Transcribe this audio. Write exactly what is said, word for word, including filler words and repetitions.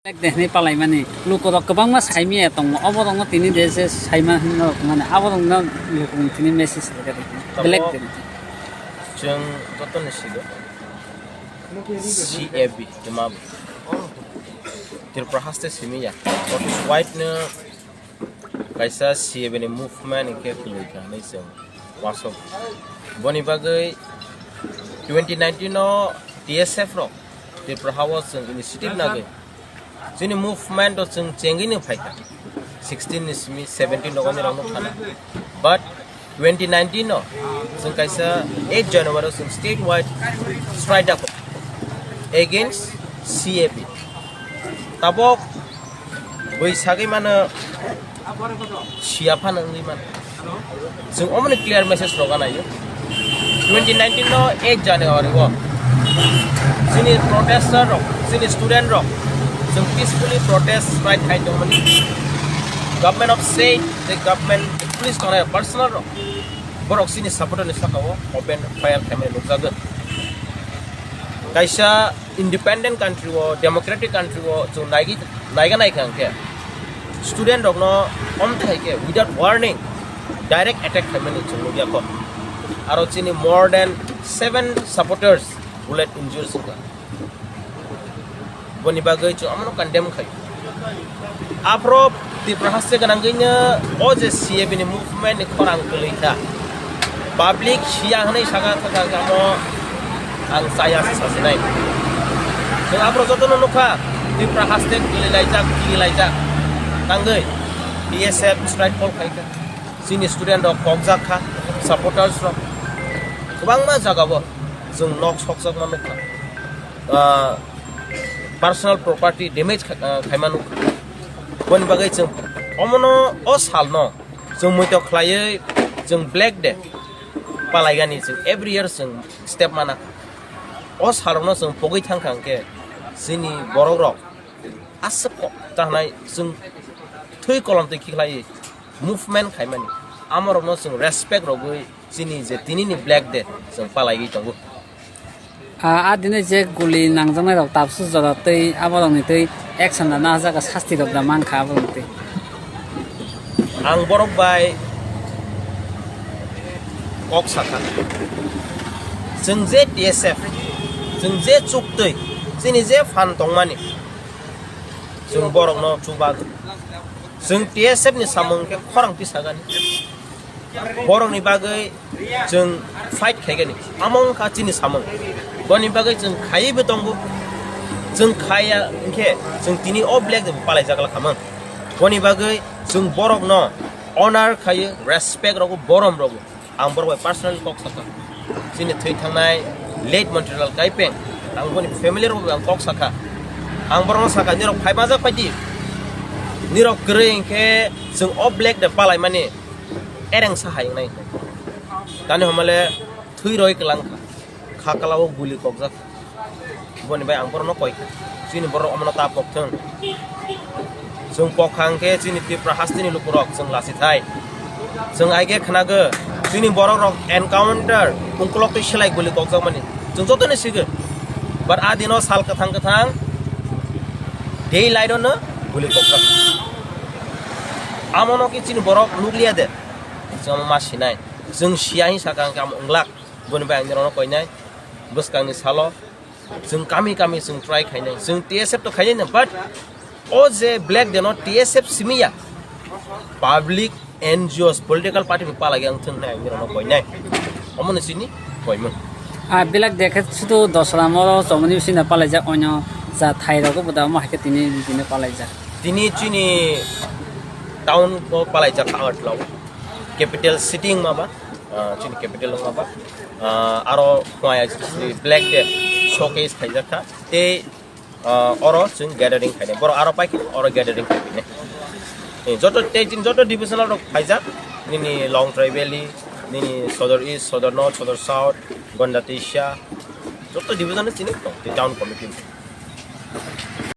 Black Day hinwi palaimani lukurok kwbangma saimaya tongo, oborokno tini de se saima hinwi rok mani, aborokno lukurok tini message rwkha de, Black Day. Chwng jotono sigo, C A B hima bo Tripura haste simi ya. White no kaisa C A B ni movement hinkhe kwlwi kha hinwi chwng uansuk. Boni bagwi twenty nineteen o T S F rok Tripura hao chwng initiative nagwi chini movement o chwng chengwi no phaikha. Sixteen ni simi seventeen rok ani rok no thana. But twenty nineteen o chwng kaisa eight January o chwng statewide strike da against C A B. Tabok bui sagwi mano siya phano wngwi mano. Chwng omoni clear message rok anaio. Twenty nineteen no eight January o chini protester rok, chini student rok, chwng peacefully protest strike khai tongmani. Government of state, the government, police tongnai personal rok, borok chini supporter ni saka o open fire khaimani nukjagwi. Kaisa independent country o, democratic country o chwng naigi-, naiga naikha hwnkhe student rokno omtwi hai khe without warning direct attack khaimani chwng nukya kho. Aro chini more than seven supporters bullet injuries wngkha. Boni bagwi chwng omono condemn khai. Aphro Tripura haste gwnangwino o je C A B ni movement ni khorang kwlwi kha. Public siya hwnwi saka thaka kamo ang chaya se sasinai. Chwng aphro jotono nukha Tripura haste kwlwi laijak, kiri laijak. Tangwi B S F strike call khai kha. Chini student rok kokjak kha, supporters rok. Kwbangma jaga bo chwng nok sokjakma nukha. Ah, personal property damage kha-, ah, khaima nukha. Boni bagwi chwng omono o salno chwng muitok khlaiwi chwng Black Day palaigani chwng every year chwng step mana. O salrokno chwng pogwi thangkha hwnkhe chini borok rok aswk kok ta hwnai chwng thwi kolom twi khiklaiwi movement khaimani. Amorokno chwng respect rogwi chini je tinini Black Day chwng palaiwi tongo. Ah, a dini je guli nangjaknai rok tabsu jora tei aborokni tei action rwna jaga sasti rok da mankha aborokni tei. Ang borok bai kok sakha. Chwng je T S F, chwng je chuktwi, chini je phan tongmani, chwng borokno chubago. Chwng T S F ni samung khe khorang tisagani. Borokni bagwi chwng fight khaigani. Amo wngkha chini samung. Boni bagwi chwng khaiwi bo tongo. Chwng khaiya hwnkhe chwng tini o Black Day bo palaijak la khamang. Boni bagwi chwng borokno honor khaiwi, respect rogo, borom rogo. Ang borok bai personally kok sakha. Chini thwi thangnai late Montri Lal Kaipeng, ang boni family rok bai ang kok sakha. Ang borokno sakha, nirok phai majak phaidi. Nirok kwrwi hwnkhe chwng o Black Day palaimani ereng sa hai wngnai. Tani homale thwi roi kwlang kha. Kha kala o guli kokjak. Boni bai ang borokno koi kha. Chini borok omono ta pok thung. Chwng pok kha hwnkhe chini Tripura hasteni lukurok chwng lasi thai. Chwng aige khnago chini borok rok encounter ungkulok twi selai guli kokjakmani. Chwng jotoni sigo. But a dino sal kwthang kwthang daylight ono guli kokjak. Amono ki chini borok nukliya de. Chwng ma sinai. Chwng siya hin saka hwnkhe amo wnglak. Boni bai ang nirokno koinai. Bwskangni salo. Chwng kami kami chwng try khainai, chwng T S F to khainai no, but o je Black Day no T S F simi ya, public, N G Os, political party ni pala yang thung nai ang nirokno koinai, omo ni chini koimung. A Black Day khe sudu Dosra moro chomoni bising no palaijak, onyo ja thai rogo bo da omo hai khe tini bini palaijak. Tini chini town o palaijak Agartala o, capital city wngma ba. Ah, chini capital wngma ba, ah, aro Khwai I C C Black Day showcase khaijak kha. Tei, ah, oro chwng gathering khainai. Borok aro paikhe oro gathering khainai. Eh, joto tei chini joto divisional rok phaijak. Nini Longtrai Valley, nini Sodor East, Sodor North, Sodor South, Gondatisa, joto division chini tong, tei town committee.